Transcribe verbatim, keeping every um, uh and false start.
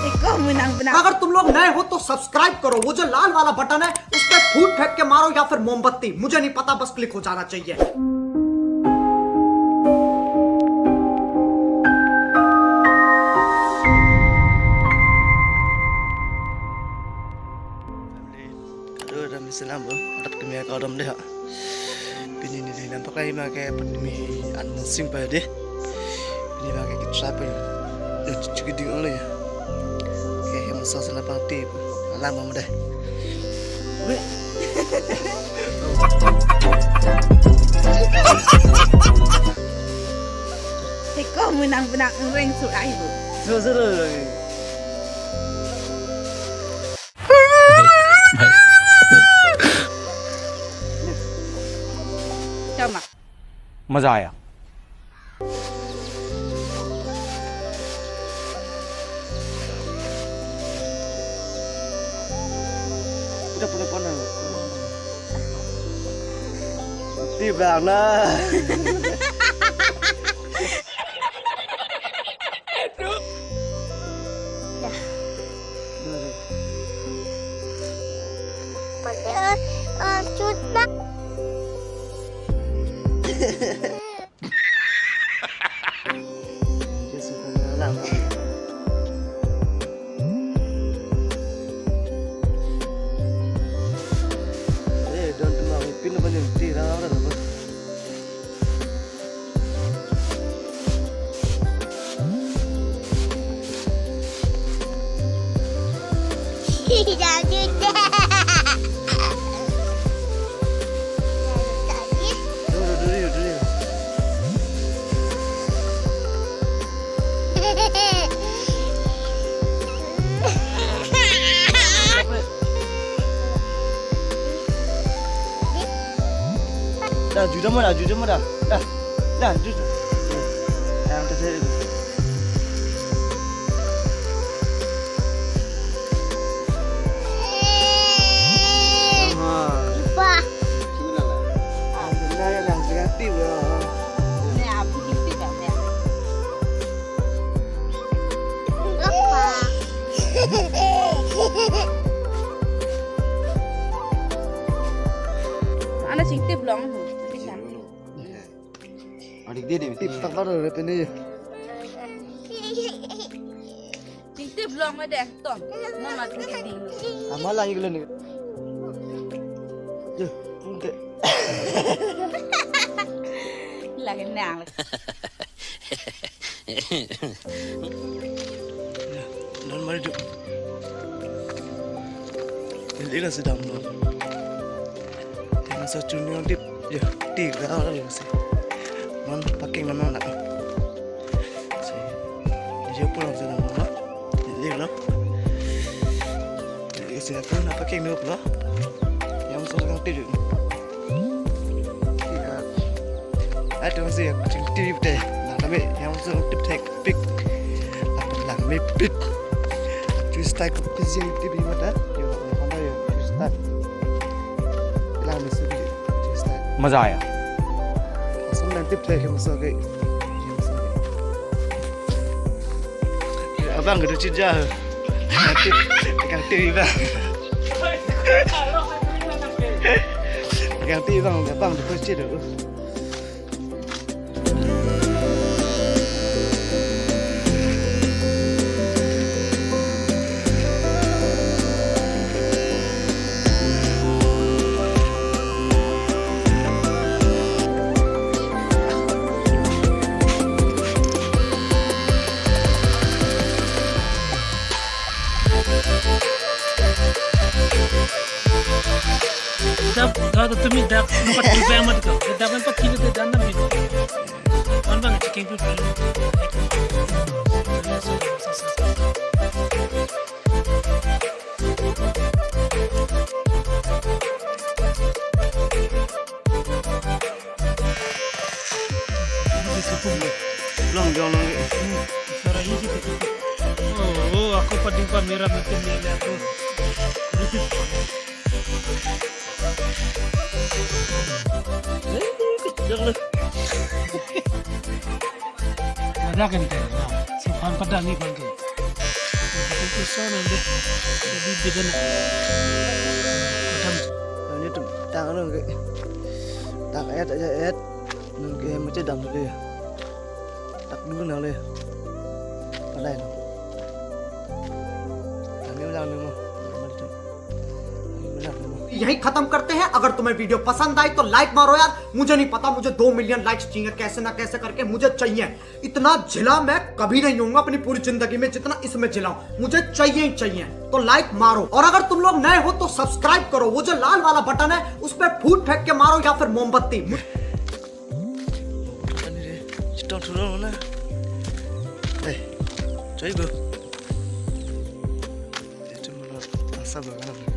Eko menang benar. अगर तुम लोग नए हो तो सब्सक्राइब करो, वो जो लाल वाला बटन है उस पर फूट फेंक के मारो या फिर मोमबत्ती, मुझे नहीं पता, बस क्लिक हो जाना चाहिए। Aduh, ada misalnya, bro. Adat kami agak adam deh, ha. Pini neli nampak lagi make pini an sing pa deh. Pini make kita apa ya? Eh, cuci giding oleh ya. Oke, hem so sala pang tip. Alam mau deh. Wih. Eko menang benar ring surai, bro. Sudah, sudah, sudah. Chama. मजा आया। Udah, udah, udah. Di belakang. Eh, don't know, pin apa ni? Ti, rang, rang, rang. Dah, juda mo dah, juda mo dah. Dah. Dah, juda. Yang terjadi tu. Wah. Lupa. Nah, yang, yang kreatif ya. Ini apa gitu dah, ya? Lupa. Ana chingtip long. Adik dia, dia tip tak tahu dah, dia ni. Chingtip long ma deh, Tom. Mama chingtip ding. Ama lagi kelen ni. Yo, oke. Lagi nang. Non mari duk. Ini lah sedang non. Yang satu ni tip. Yo, tip dah orang sih. Non paking nama nak. Si, dia pulang sana mama. Jadi lo. Jadi saya pun nak pakai dulu lo. Yang suruh ngerti dulu. Iya. Ada masih yang cing tip deh. Nah, kami yang suruh tip tek pik. Apa lang mepit. Cuci tak ke pizza itu di mana? Yo, mana yo? Cuci tak. Lang mesti cuci tak. मजा आया। Langsung nanti play ke masuk ke. Abang kedua cija. Nanti kang tiri bang. Kang tiri bang, abang kedua cija. Dap, kalau tu mi dap, empat puluh gram ada tu. Dap empat kilo tu dan enam kilo. Kan bang, chicken tu. Long jong long. Suara ini sih betul. Oh, oh, aku paling pameran itu ni aku. Jangan. Rakan te. So, phan pada ni kon te. Itu sana deh. Jadi beda na. Macam. Ini tuh tangan lo, kayak. Tak ayat aja ayat. Nungke macam dam dulu ya. Tak dulu na le. Palai lo. Kami ulang dulu. Kami ulang dulu. यही खत्म करते हैं। अगर तुम्हें वीडियो पसंद आई तो लाइक मारो यार। मुझे नहीं पता, मुझे दो मिलियन लाइक्स चाहिए, कैसे ना कैसे करके मुझे चाहिए। इतना झिला मैं कभी नहीं होऊंगा अपनी पूरी जिंदगी में जितना इसमें झिला हूं। मुझे चाहिए ही चाहिए, तो लाइक मारो। और अगर तुम लोग नए हो तो सब्सक्राइब करो, वो जो लाल वाला बटन है उस पर फूट फेंक के मारो या फिर मोमबत्ती। Ani re, citong thurong na. Eh, coy go. Itu mana asap lah kan?